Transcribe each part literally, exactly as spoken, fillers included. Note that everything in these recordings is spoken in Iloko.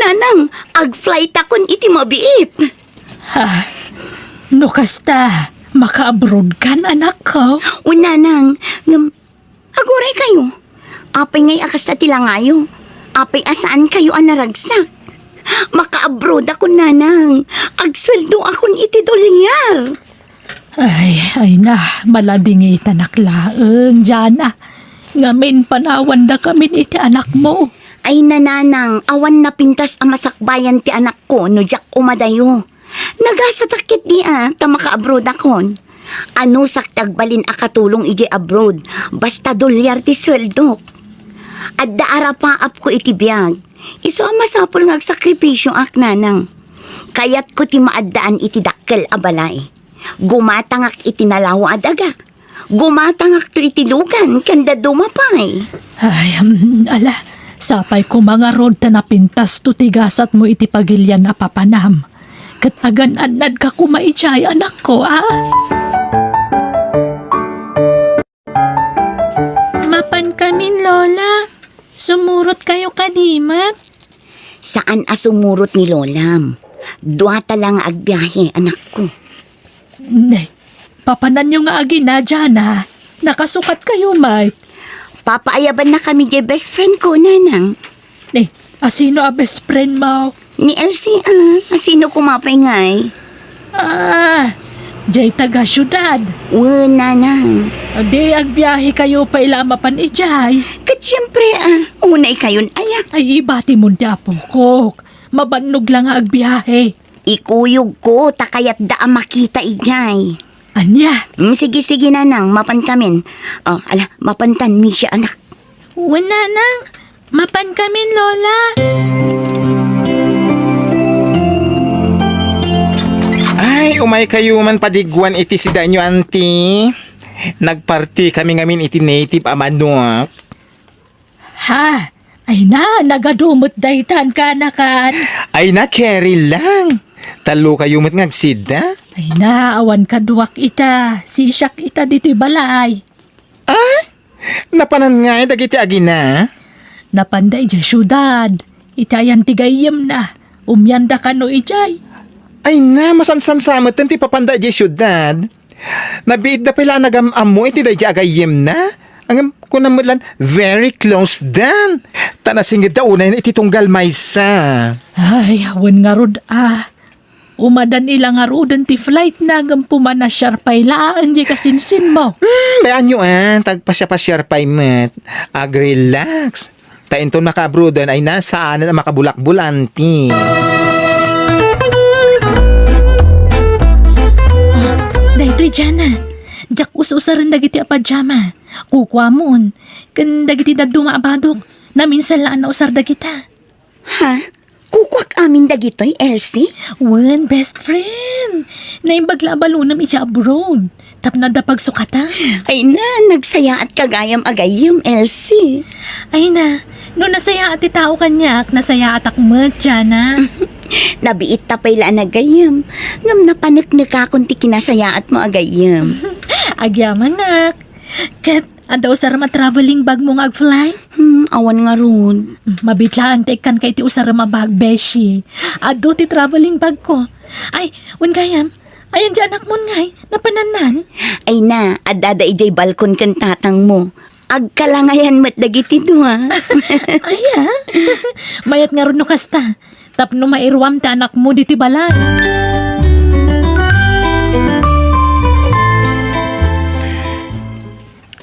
Nanang, ag-flightakon iti mabiit. Ha? No kasta, maka-abroadkan, anakko? O, nanang, ngem, aguraykayo. Apay ngay a kasta ti langayo? Apay a saankayo a naragsak? Maka-abroadakon, nanang. Agsueldoakon iti dolyar. Ay, ay na, maladingitanak laeng, Jana. Ngamin, panawandakamin iti anakmo. Ay na, nanang, awan napintas a masakbayan ti anakko no diak umadayo. Nagasatak ketdi a ta maka-abroadakon. Anusak ti agbalin a katulong idiay abroad, basta dolyar ti sueldok. Adda a rapaapko iti biag. Isu a masapul nga agsakripisioak, nanang. Kayatko ti maaddaan iti dakkel a balay. Gumatangak iti nalawa a daga. Gumatangakto iti lugan ken dadduma pay. Ay, hmm, ala, sapay koma ngarud ta napintasto ti gasatmo iti pagilian a papanam. Ket agan-annadka koma idiay, anakko, a? Mapankamin, Lola. Sumurotkayo kadi met? Saan a sumurot ni Lolam. Duata la nga agbiahe, anakko. Ne, papananyo nga agina, Jana. Nakasukatkayo met. Papaayabannakami diay best friend ko, nanang. Ne, asino a best friend mo? Ni Elsie, a. Asino koma pay ngay? Ah, diay taga-siudad. Wen, nanang. Di agbiahekayo pay la mapan idiay? Ket siempre, a. Unaykayon aya. Ay, ibatimon ti apokok. Mabannog la nga agbiahe. Ikuyogko ta kayatda a makita idiay. Ania? Mm, sige, sige, nanang, mapankamin. O, ala, mapantan, Misha, anak. Wen, nanang, mapankamin, Lola. Ay, umaykayo man padiguan iti sidaenyo, anti. Nagpartikami ngamin iti native a manok. Ha? Ay na, nagadu met daytan, kaanakan. Ay na, carry lang. Tallokayo met nga agsida. Ay na, awan kaduak ita. Sisiak ita ditoy balay. Ah? Napanan ngay dagiti agina? Napanda idiay siudad. Iti ayan ti gayyemna. Umianda kano idiay. Ay na, masansansa met ti papanda idiay siudad. Nabiitda pay la a nagam-ammo iti daydiay a gayyemna. Ngem kunam met lan, very close dan. Ta nasingedda unay iti tunggal maysa. Ay, awan ngarud a. Umadan ila ngaruden ti flightna ngem pumanasiar pay laeng diay kasinsinmo. Hmm, mayanyo a, ta agpasiapasiar pay met. Ag-relax. Ta inton makaabroaden ay na, saanen a makabulakbul, anti. Daytoy, Jana. Diak us-usaren dagiti a pajama. Kukuamon. Ken dagiti dadduma a badok. Naminsan la a nausar dagita. Ha? Kukuak amin dagitoy, Elsie? Wen, best friend. Naimbag la a balonem iti abroad. Tapno adda pagsukatan. Ay na, nagsayaatka gayam a gayyem, Elsie. Ay na, no nasayaat ti tao kaniak, nasayaatak met, Jana. Nabiitta pay la a nagayyem. Ngem napaneknekakon ti kinasayaatmo a gayyem. Agyamanak. Ket adda usarem a traveling bagmo nga ag-fly? Hmm, awan ngarud. Hmm, mabiit laeng ta ikkanka iti usarem a bag, beshi. Adu ti traveling bagko. Ay, wen gayam, ayan ti anakmon ngay? Napanannan? Ay na, addada idiay balkon ken tatangmo. Agkalangayan met dagiti dua. Aya? Mayat ngarud no kasta. Tapno mairuam ti anakmo ditoy balay.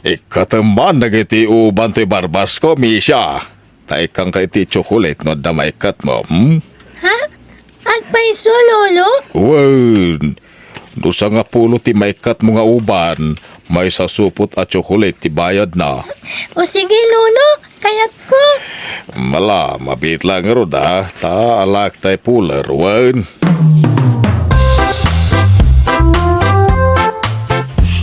Ikkatem man dagiti uban toy barbasko, Misha. Ta ikkanka iti tsokolit no adda maikkatmo, hmm? Ha? Agpayso, Lolo? Wen, no sangapulo ti maikkatmo nga uban, maysa supot a tsokolit ti bayadna. O sige, Lolo, kayatko. Ala, mabiit laeng ngarud a, ta alaek tay puler, wen.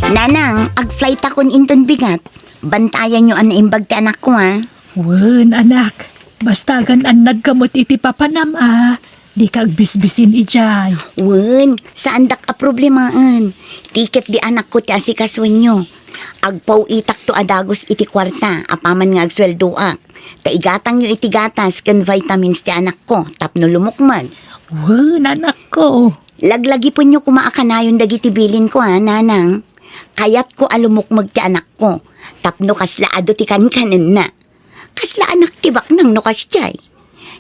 Nanang, ag-flightakon inton bigat. Bantayanyo a naimbag ti anakko, a. Wen, anak. Basta agan-annadka met iti papanam a, dika agbisbisin idiay. Wen, saandak a problemaen. Ti ketdi anakko ti asikasoenyo. Agpaw-itakto a dagus iti kuarta apaman nga agsueldoak. Ta igatangyo iti gatas ken vitamins ti anakko tapno lumukmeg. Wen, anakko. Laglagipenyo koma a kanayon dagiti bilinko, a, nanang. Kayatko a lumukmeg ti anakko tapno kasla adu ti kankanenna. Kasla anak ti baknang no kasdiay.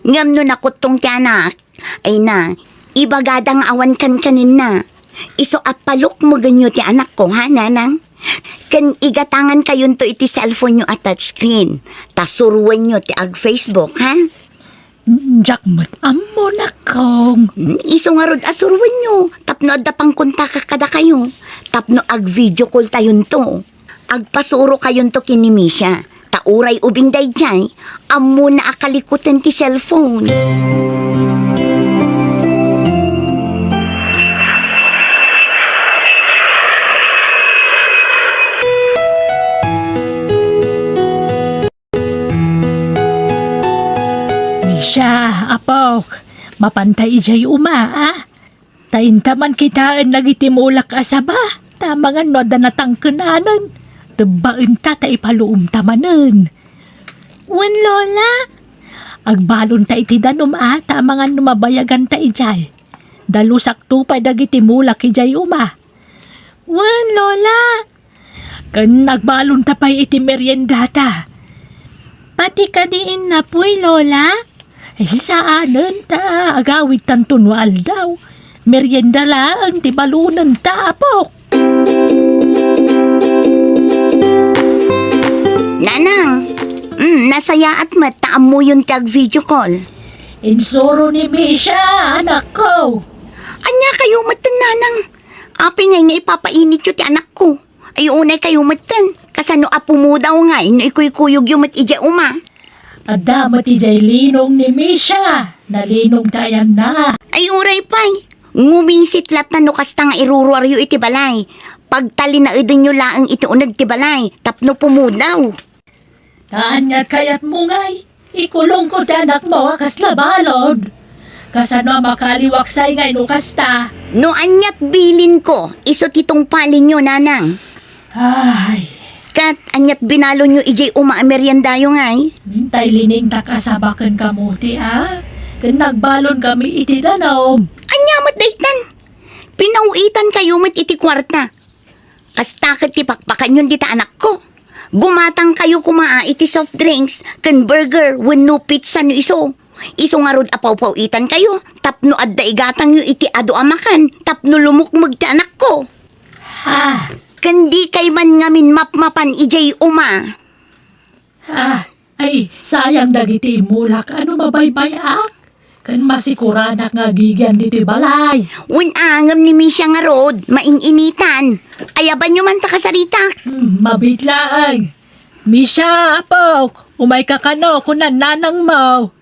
Ngem no nakuttong ti anak, ay na, ibagada nga awan kankanenna. Isu a palukmogenyo ti anakko, ha, nanang? Ken igatangankayonto iti cellphone-yo a touchscreen, ta suroenyo ti ag-Facebook, ha? Diak met ammo, nakong. Hmm, isu ngarud a suroenyo, tapno adda pangkontakak kadakayo, tapno ag-video call-tayonto. Agpasurokayonto ken ni Misha, ta uray ubing daydiay, ammona a kalikutan ti cellphone. Misha, apok, mapanta idiay uma, a? Ta inta man kitaen dagiti mulak a saba, ta amangan no adda natangkenanen, tebbaenta ta ipaluomta manen. Wen, Lola. Agbalonta iti danum a, ta amangan no mabayaganta idiay. Dalusakto pay dagiti mulak idiay uma. Wen, Lola. Ken agbalonta pay iti meriendata. Pati kadi innapuy, Lola? Ay, saanen ta agawidtanto no aldaw. Merienda laeng ti balonenta, apok. Nanang, mm, nasayaat met ta ammoyon ti ag-video call. Insuro ni Misha, anakko. Ania kayo met, nanang? Apay ngay nga ipapainityo ti anakko? Ay, unay kayo metten. Kasano a pumudaw ngay no ikuykuyogyo met idiay uma? Adda met idiay linong ni Misha. Nalinong ta ayanna. Ay, uray pay. Ngumisit latta no kasta nga iruruaryo iti balay. Pagtalinaedenyo laeng iti uneg ti balay tapno pumudaw. Ta ania kayatmo ngay? Ikulongko ti anakmo a kasla balod. Kasano a makaaliwaksay ngay no kasta? No aniat bilinko, isu ti tungpalenyo, nanang. Ay. Ket aniat binalonyo idiay uma a meriendayo ngay? Tay liningtak a saba ken kamote, a? Ken nagbalon kami iti danum. Ania met daytan? Pinaw-itankayo met iti kuarta. Kasta ket ti pakpakanyon dita anakko. Gumatangkayo koma a iti soft drinks ken burger wenno pizza no isu. Isu ngarud a pawpaw-itankayo tapno adda igatangyo iti adu a makan tapno lumukmeg ti anakko. Ha? Ken dikay man ngamin mapmapan idiay uma. Ah, ay, sayang dagiti imulak a no mabaybay-ak. Ken masikuranak nga agigian ditoy balay. Wen, a, ngem ni Misha ngarud, main-initan. Ayabanyo man ta kasaritak. Hmm, mabiit laeng. Misha, apok, umayka kano, kunan nanangmo.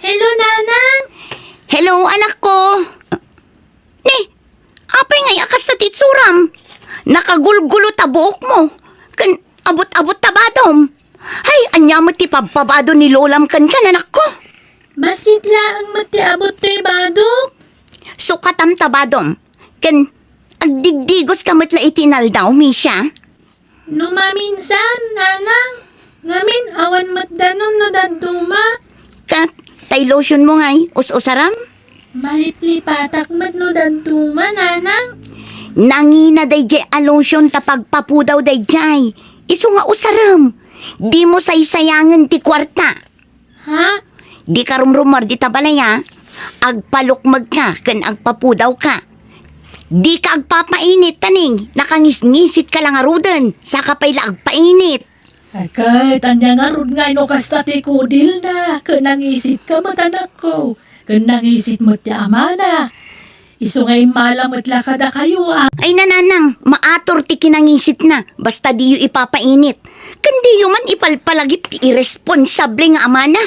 Hello, Nanang. Hello, anakko. Ni, apay ngay a kasta ti itsuram? Nakagulgulo ta buokmo. Ken abut-abut ta badom. Ay, ania met ti pabpabado ni lolam kenka, anakko? Bassit laeng met ti abut toy badok. Sukatam ta badom. Ken agdigdigoska met la iti inaldaw, Misha. No maminsan, nanang, ngamin awan met danum no dadduma. Ket tay lotionmo ngay, us-usaram? Maliplipatak met no dadduma, nanang. Nangina daydiay a lotion ta pagpapudaw daydiay. Isu nga usarem. Dimo saysayangen ti kuarta. Ha? Dika rumrumuar dita balay, a. Agpalukmegka ken agpapudawka. Dika agpapainit, taning, nakangisngisitka la ngaruden, saka pay la agpainit. Ay, ket ania ngarud ngay no kasta ti kudilna, ken nangisitka met, anakko, ken nangisit met ti amana. Isu nga immala met la kadakayo, a. Ay, nanang, maatur ti kinangisitna, basta diyo ipapainit. Ken diyo man ipalpalagip ti irresponsable nga amana.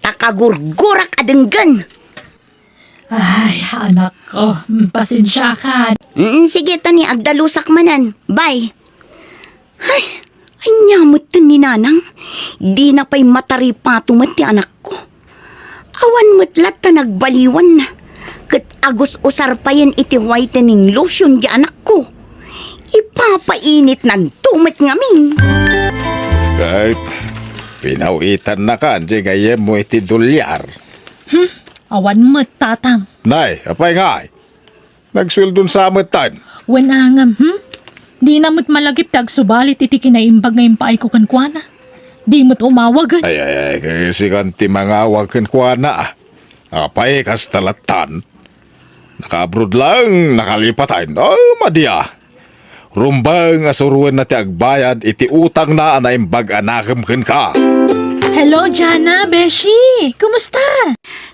Ta kagurgurak a denggen. Ay, anakko, mm, pasensiakan. Mm, sige, tani, agdalusak manen. Bye. Ay, ania metten ni nanang? Dina pay mataripato met ti anakko. Awan met latta nagbaliwanna. Ket agus-usar payen iti whitening lotion ti anakko. Ipapainitnanto met ngamin. Ket pinawitannakan diay gayyemmo iti dolyar. Awan met, Tatang. Nay, apay ngay? Nagsueldon sa metten. Wen a ngem, hmm? Dina met malagip ti agsubalit iti kinaimbag nga impaayko kenkuana. Di met umawagen. Ay, ay, ay, kay sikan ti mangawag kenkuana. Apay, kasta lattan? Naka-abroad laeng nakalipaten. Oh, madi a. Rumbeng a suroenna ti agbayad iti utangna a naimbag a nakem kenka. Hello, Jana, beshi. Kumusta?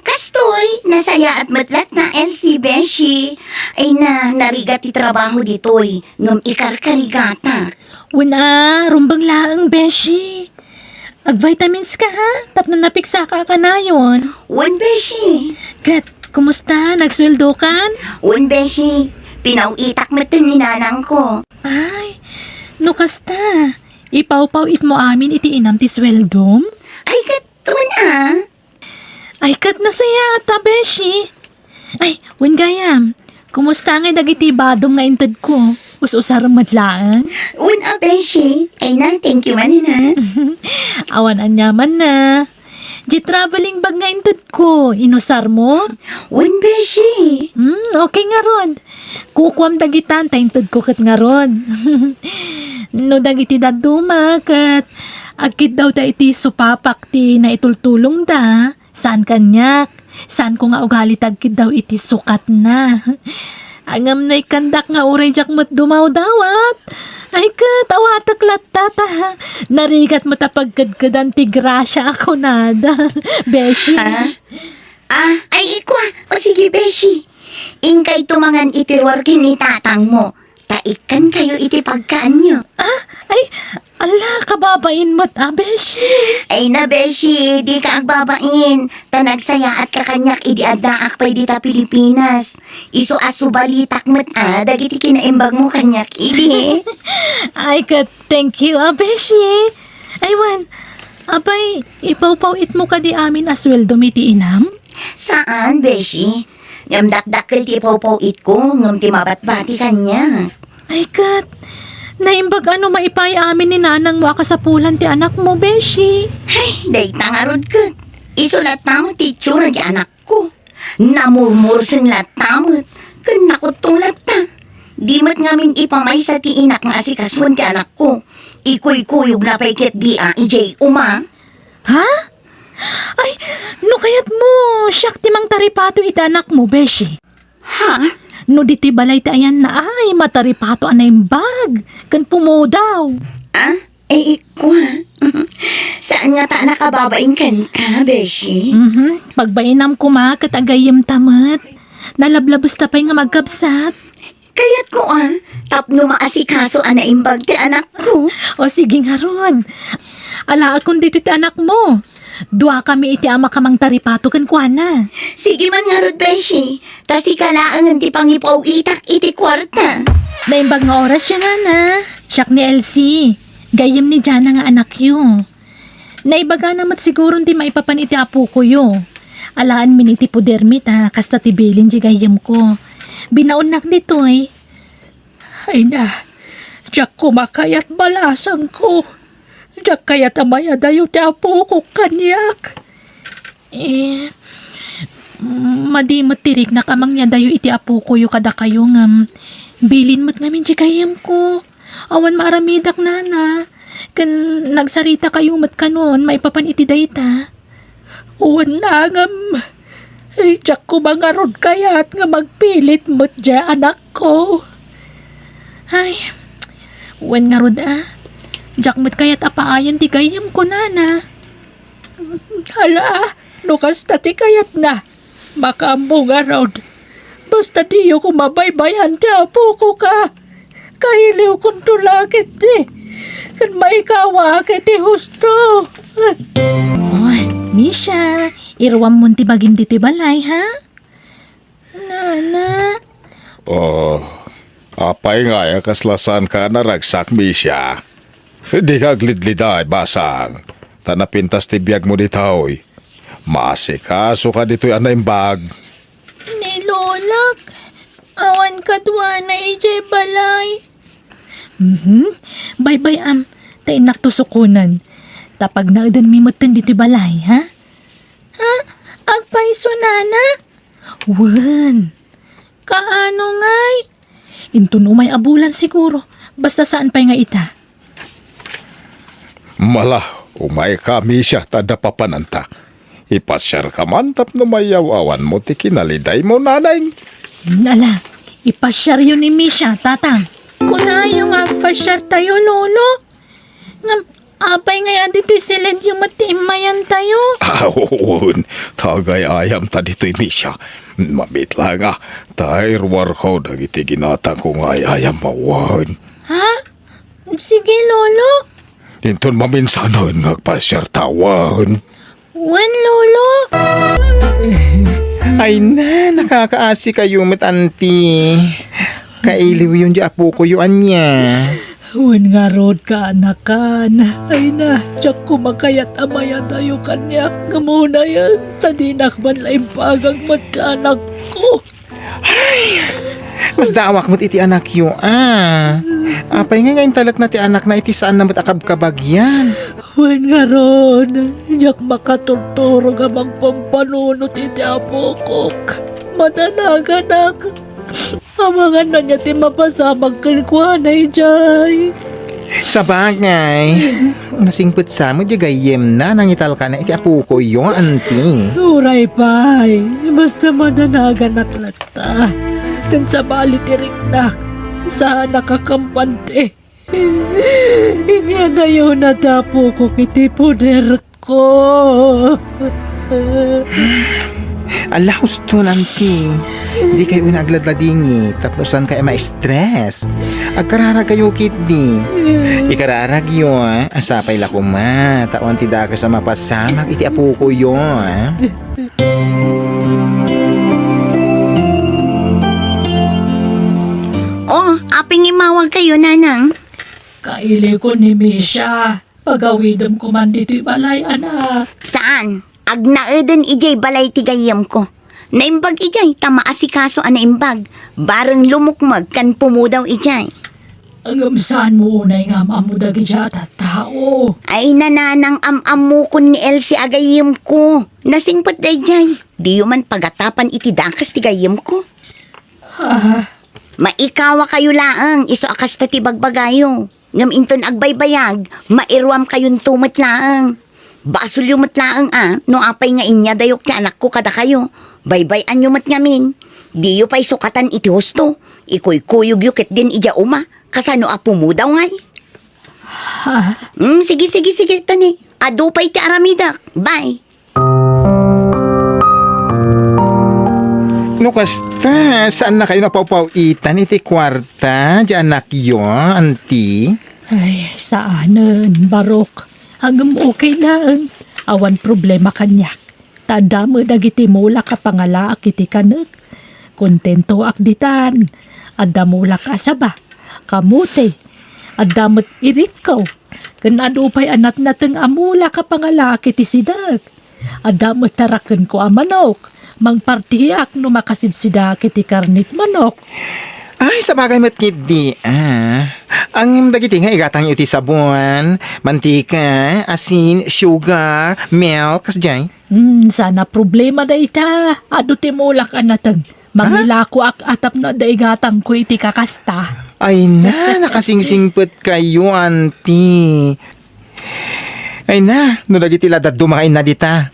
Kastoy, nasayaat met latta, Elsie, beshi. Ay na, narigat ti trabaho ditoy, ngem ikarkarigatak. Wen a, rumbeng laeng, beshi. Ag-vitamins ka, ha? Tapno napiksaka a kanayon. Wen, beshi. Ket, kumusta? Nagsueldokan? Wen, beshi. Pinawitak met ni nanangko. Ay, no kasta, ipawpaw-itmo amin iti inam ti sueldom? Ay, ket, wen a. Ay, ket nasayaat a, beshi. Ay, wen gayam, kumusta ngay dagiti badom nga intedko? Us-usarem met laeng? Wen a, beshi. Ay na, thank you manen, ha. Awan aniamanna. Di traveling bag nga intedko, inusarmo? Wen, beshi. Hmm, okay ngarud. Kukuam dagitan ta intedko ket ngarud. No dagiti dadduma ket agkiddawda iti supapak ti naitultulongda, saan kaniak. Saanko nga ugali ti agkiddaw iti sukatna. Ngem no ikkandak nga uray diak met dumawdawat, ay ket awatek latta ta narigat met a pagkedkedan ti grasia a kunada, beshi. Ha? Ah, ay ikua. O sige, beshi. Inkayto mangan iti ruar ken ni tatangmo. Ta ikkankayo iti pagkaanyo. Ah, ay, ala, kababain met a, beshi. Ay na, beshi, dika agbabain. Ta nagsayaatka kaniak idi addaak pay dita Pilipinas. Isu a subalitak met a dagiti kinaimbagmo kaniak idi. Ay, ket thank you a, beshi. Ay wen, apay, ipawpaw-itmo kadi amin a sueldom iti inam? Saan, beshi. Ngem dakdakkel ti ipawpaw-itko, ngem ti mabatbati kaniak. Ay ket, naimbag a no maipaay amin ni nanangmo a kasapulan ti anakmo, beshi. Ay, dayta ngarud ket. Isu latta met ti itsura ti anakko. Namurmurseng latta met, ken nakuttong latta. Di met ngamin ipamaysa ti inak nga asikasuen ti anakko. Ikuykuyogna pay ketdi a idiay uma. Ha? Ay, no kayatmo, siak ti mangtaripato iti anakmo, beshi. Ha? No ditoy balay ti ayanna, ay, mataripato a naimbag ken pumudaw. Ah? Eh, ikua. Saan ngata a nakababain kenka, beshi? Mhm. Pagbainam koma ket agayyemta met. Nalablabesta pay nga magkabsat. Kayatko a, tapno maasikaso a naimbag ti anakko. O sige ngarud. Alaekon ditoy ti anakmo. Duakami iti ama a mangtaripato kenkuana. Sige man ngarud, beshi. Ta sika laengen ti pangipaw-itak iti kuarta. Naimbag nga orasyo, nana. Siak ni Elsie. Gayyem ni Jana nga anakyo. Naibagana met siguron ti maipapan iti apokoyo. Alaenmi iti podermi ta kasta ti bilin ti gayyemko. Binaonnak ditoy. Ay na, diak koma kayat balasangko. Diak kayat a mayadayo ti apokok kaniak. Eh, madi met ti riknak a mangyadayo iti apokoyo kadakayo ngem bilin met ngamin ti gayyemko. Awan maaramidak, nana. Ken nagsaritakayo met kanon maipapan iti dayta. Wen nangem, diak koma ngarud kayat nga magpilit met diay anakko. Ay, wen ngarud a, diak met kayat a paayen ti gayyemko, nana. Ala, no kasta ti kayatna, makaammo ngarud. Basta diyo koma baybay-an ti apokoka. Kailiwkonto la ketdi ken maikawaak iti husto. Oy, Misha, iruammon ti bagim ditoy balay, ha? Nana. Oh, apay ngay a kasla saanka a naragsak, Misha? Dika aglidliday, basang, ta napintas ti biagmo ditoy. Maasikasoka ditoy a naimbag. Ni Lolak, awan kaduana idiay balay. Mhm. Baybay-am, ta innak to sukonen. Ta pagnaedenmi metten ditoy balay, ha? Ha? Agpayso, nana? Wen. Kaano ngay? Inton umay a bulan siguro. Basta saan pay nga ita. Mala, umayka, Misha, ta adda papananta. Ipasiarka man tapno mayaw-awanmo ti kinalidaymo, nanay. Ala, ipasiaryo ni Misha, tatang. Kunayo nga agpasiartayo, lolo. Ngem, apay ngay a ditoy siledyo met ti immayantayo? Awan, tagay-ayam ta ditoy, Misha. Mabit la nga, ta iruarko dagiti ginatangko nga ay-ayam awan. Ha? Sige, lolo. Inton maminsanen nga agpasiar tawen. Wen, lolo. Ay na, nakakaasi kayo met, anti. Kailiwyon di apokoyo, ania. Wen ngarud, kaanakan. Ay na, diak koma kayat a mayadayo kaniak. Ngem unayen, ta dinak man la imbagag met ti anakko. Ay, masdaawak met iti anakyo, a. Apay nga, nga intalekna ti anakna iti saanna met a kabkabagyan? Wen ngarud, diak makaturturog a mangpampanunot iti apokok. Madanaganak. Amangan ania ti mapasamak kenkuana idiay. Sabagay, nasingpet sa met di gayyemna nangitalkana iti apokoyo, anti. Uray pay, basta madanaganak latta. Ken sabali ti riknak, saanak a kampante. Inyadayona ti apokok iti poderko. Ala, husto, anti. Di kayo nga agladladingit tapno saan kayo ma-stress. Agkararag kayo ketdi. Ikararagyo, a. Sapay la koma, ta awan ti dakes a mapasamak iti apokoyo, a. Oh, apay nga immawag kayo, nanang? Kailiwko ni Misha. Pagawidem koman ditoy balay, anak. Saan? Agnaeden idiay balay ti gayyemko. Naimbag idiay ta maasikaso a naimbag. Bareng lumukmeg ken pumudaw idiay. Ngem saanmo unay nga am-ammo dagidiay a tattao? Ay, nanang, am-ammokon ni Elsie a gayyemko. Nasingpet daydiay. Diyo man pagatapan iti dakes ti gayyemko. Ah. Maikawakayo laeng, isu a kasta ti bagbagayo. Ngem inton agbaybayag, mairuamkayonto met laeng. Basolyo met laeng a, no apay nga inyadayok ti anakko kadakayo. Baybay-anyo met ngamin. Diyo pay sukatan iti husto. Ikuykuyogyo ketdin idiay uma, kasano a pumudaw ngay. Ah. Mm, sige, sige, sige, tani. Adu pay ti aramidek. Bye. No kasta, saanna kayo napawpaw-itan iti kuarta, di anakyo, anti? Ay, saanen, Barok. Ngem okay laeng. Awan problema kaniak. Ta adda met dagiti mulak a pangalaak iti kanek. Kontentoak ditan. Adda mulak a saba, kamote, adda met irikko, ken adu pay a natnateng a mulak a pangalaak iti sidek. Adda met tarakenko a manok. Mangpartiak no makasidsidaak iti karnit manok. Ay, sabagay met ketdi, a. Ngem dagiti nga igatangyo iti sabon, mantika, asin, sugar, milk, kasdiay? Hmm, saan a problema dayta. Adu ti mulak a nateng. Mangilakoak a tapno adda igatangko iti kakasta. Ay na, nakasingsingpet kayo, anti. Ay na, no dagiti la dadduma nga inna dita.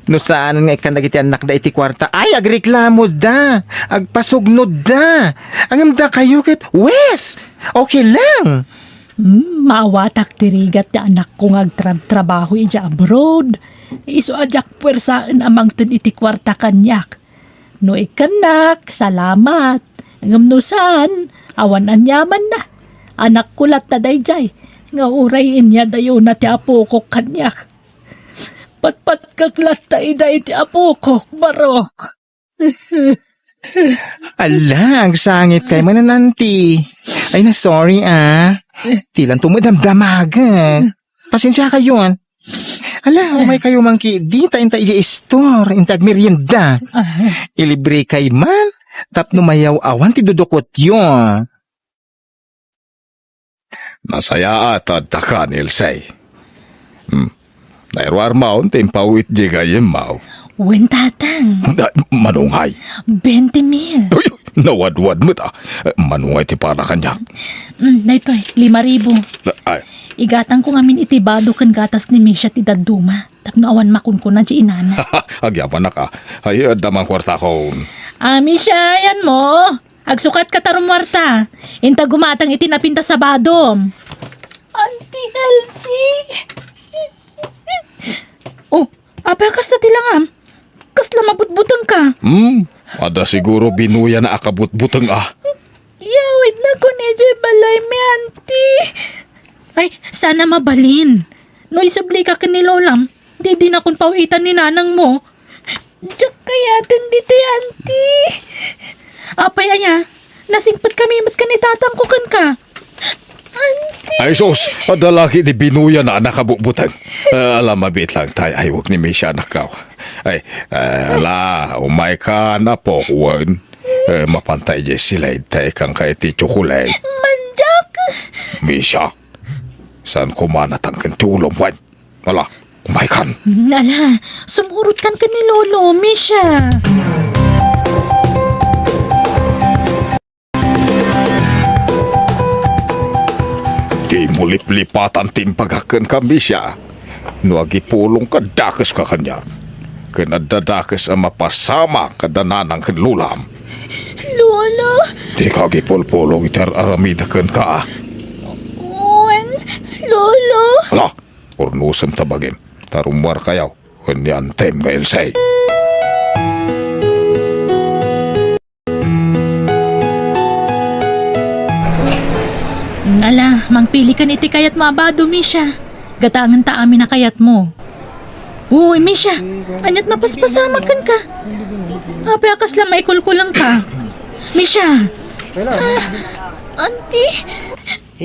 No saan nga ikkan dagiti annakda iti kuarta, ay, agreklamoda, agpasugnodda. Ngem dakayo ket, wes! Okay lang. Hmm, maawatak ti rigat ti anakko nga agtrabtrabaho idiay abroad. Isu a diak puersaen a mangted iti kuarta kaniak. No ikkannak, salamat. Ngem no saan, awan aniamanna. Anakko latta daydiay, nga uray inyadayona ti apokok kaniak. Patpatkek latta ida iti apokok, Barok. Ala, agsangit kay manen, anti. Ay na, sorry, a. Ti lanto madamdamagen. Pasensia kayon. Ala, umay kayo man ketdi, ta inta idiay store, inta agmerienda. Ah. Ilibre kay man, tapno mayaw-awan ti dudukotyo. Nasayaat a adda kan, Ilse. Hmm. Nairuar maon ti impaw iti gayyemmaw. Wen, Tatang. Na, manungay. Twenty mil. Uy, nawadwad met, ah. Manungay ti para kaniak. Mm, daytoy, lima ribu. Ay. Igatangko ngamin iti bado ken gatas ni Misha ti dadduma. Tapno awan makunkuna ti inana. Agyamanak, ah. Ay, adda man kuartakon. Ah, Misha, ayanmo. Agsukatka ta rummuarta. Inta gumatang iti napintas a badom. Auntie Elsie. Oh, apay a kasta ti langam? Kasla mabutbutengka? Hmm, adda siguro binuyana a kabutbuteng, ah. Yawidnakon idiay balaymi, Auntie. Ay, saan a mabalin. No isublika ken ni Lolam, di dinakon paw-itan ni nanangmo. Diak kayaten ditoy, Auntie. Apay aya, nasingpetkami met ken ni tatangko kenka. Auntie. Ay, sus, adda lagi ti binuyana a nakabutbuteng. Eh, ala, mabiit lang tay, ay, wag ni Misha, anakkaw. Ay, eh, ala, umaykan, apo, wen. Eh, mapantay di silay, tay, kangka iti tsukulay. Mandiak. Misha, saan kumanatang ken ti ulom, wen? Ala, umaykan. Ala, sumurotkan ken ni Lolo, Misha. Dimo liplipatan ti imbagak kenka, Misha. No agipulongka, dakeska kaniak. Ken adda dakes a mapasamak kada nanang ken lolam. Lolo! Dika agipulpulong iti ar-aramidek kenka. Wen, Lolo! Ala, urnosem ta bagim. Ta rummuarkayo ken ni Antem nga Ilse. Ala, mangpilikan iti kayatmo a bado, Misha. Gatangenta amin a kayatmo. Uy, Misha, aniat mapaspasamak kenka? Apay a kasla maikulkulengka? Misha! Ah, Auntie,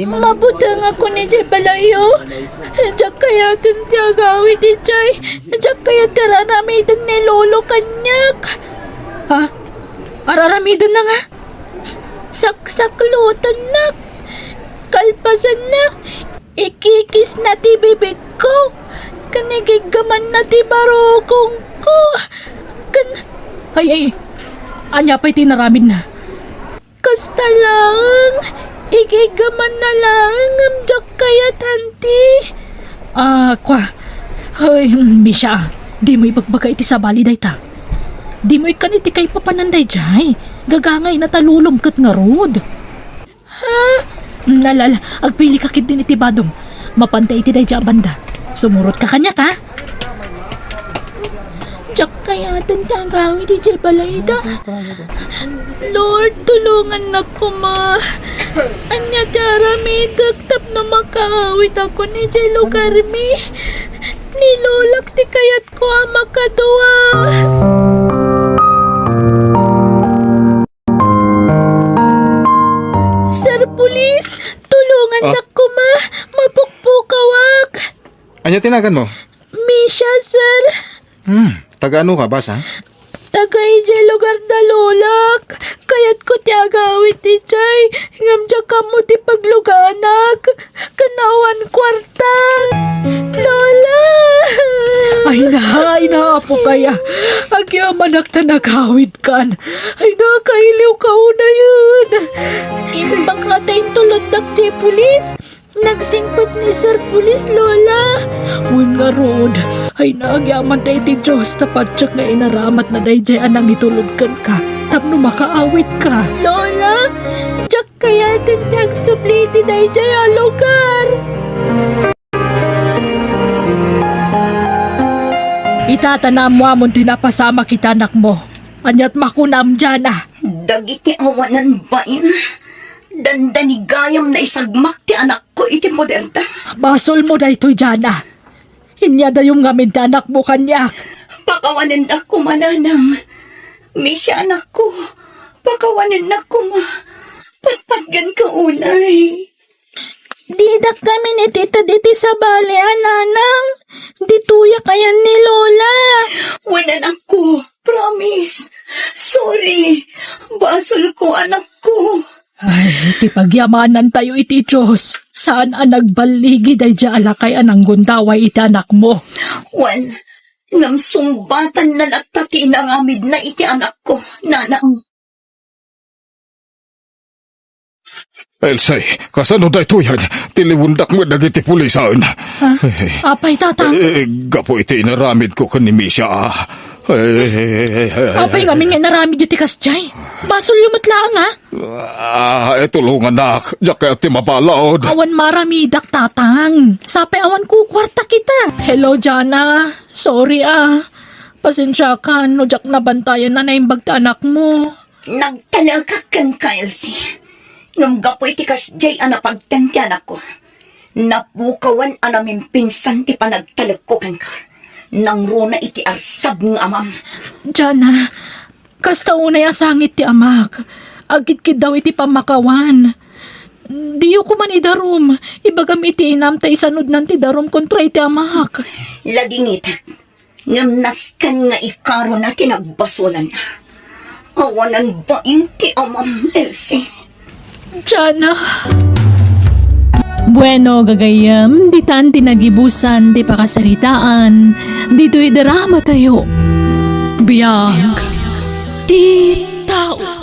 mabutengakon idiay balayyo. Diak kayaten ti agawid idiay. Diak kayat ti ar-aramiden ni Lolo kaniak. Ha? Ar-aramidenna nga? Saksaklotennak. Kalpasanna. Ikikisna ti bibigko. Ken igiggamanna ti barukongko. Ken... Ay, ay. Ania pay ti inaramidna? Kasta laeng, igiggamanna laeng ngem diak kayat, Auntie. Ah, kua. Ay, Misha, dimo ibagbaga iti sabali dayta. Dimo ikkan iti kaipapanan daydiay. Gagangayna ta lolom ket ngarud. Ha? Ala, ala, agpilika ketdin iti badom. Mapantay iti daydiay a banda. Sumurotka kaniak, ha? Diak kayaten ti agawid idiay balayda. Lord, tulongannak koma. Ania ti aramidek tapno makaawidakon idiay lugarmi? Ni Lolak ti kayatko a makadua. Sir Police, tulongannak koma. Mapukpukawak. Ania ti naganmo? Misha, sir. Hmm, taga ano ka, basa? Taga idiay lugar da Lolak. Kayatko ti agawid idiay, ngem diak ammo ti pagluganak. Ken awan kuarta. Lola! Ay na, ay na, apo kaya. Agyamanak ta nagawidkan. Ay na, kailiwka unayen. Imbag a ta intuloddak ti pulis. Nagsingpet ni Sir Pulis, Lola. Wen ngarud, ay nagyaman ta iti Dios ta patiek nga inaramatna daydiay a nangitulod kenka tapno makaawidka. Lola, diak kayaten ti agsubli iti daydiay a lugar. Ita ta naammoamon ti napasamak iti anakmo. Aniat makunam, Jana? Dagiti awanan bain, dandanigayam naisagmak ti anakko iti poderda. Basolmo daytoy, Jana. Inyadayom ngamin ti anakmo kaniak. Pakawanendak koma, nanang. Misha, anakko, pakawanennak koma. Patpatgenka unay. Didak ngamin iti ted iti sabali a nanang. Ditoyak ayan ni Lola. Wen, anakko, promise. Sorry. Basolko, anakko. Ay, ti pagyamanantayo iti Dios, saan a nagballigi daydiay a lakay a nanggundaway iti anakmo. Wen, ngem sungbatanna latta ti inaramidna iti anakko, nanang. Elsie, kasano daytoyen? Tiliwendak met dagiti pulisan. Ha? Apay, Tatang? Eh, gapu iti inaramidko ken ni Misha. Eh, Apay ngamin nga inaramidyo ti kasdiay? Basolyo met laeng, ha? Ah, eh, tulongannak. Diak kayat ti mabalud. Awan maramidak, Tatang. Sapay awan kukuarta kita. Hello, Jana. Sorry, ah. Pasensiakan no diak nabantayan a naimbag ti anakmo. Nagtalekak kenka, Elsie. Ngem gapu iti kasdiay a napagten ti anakko, napukawan a namimpinsan ti panagtalekko kenka. Nangruna iti arsab nga amam. Jana, kasta unay a sangit ti amak. Agkidkiddaw iti pammakawan. Diyo koman idarum. Ibagam iti inam ta isanudnan ti darum kontra iti amak. Ladingitek. Ngem nasken nga ikaruna ti nagbasolanna. Awanan bain ti amam, Elsie. Jana. Bueno, gagayyem, ditan ti nagibusan ti pakasaritaan ditoy drama tayo. Biag ti tao.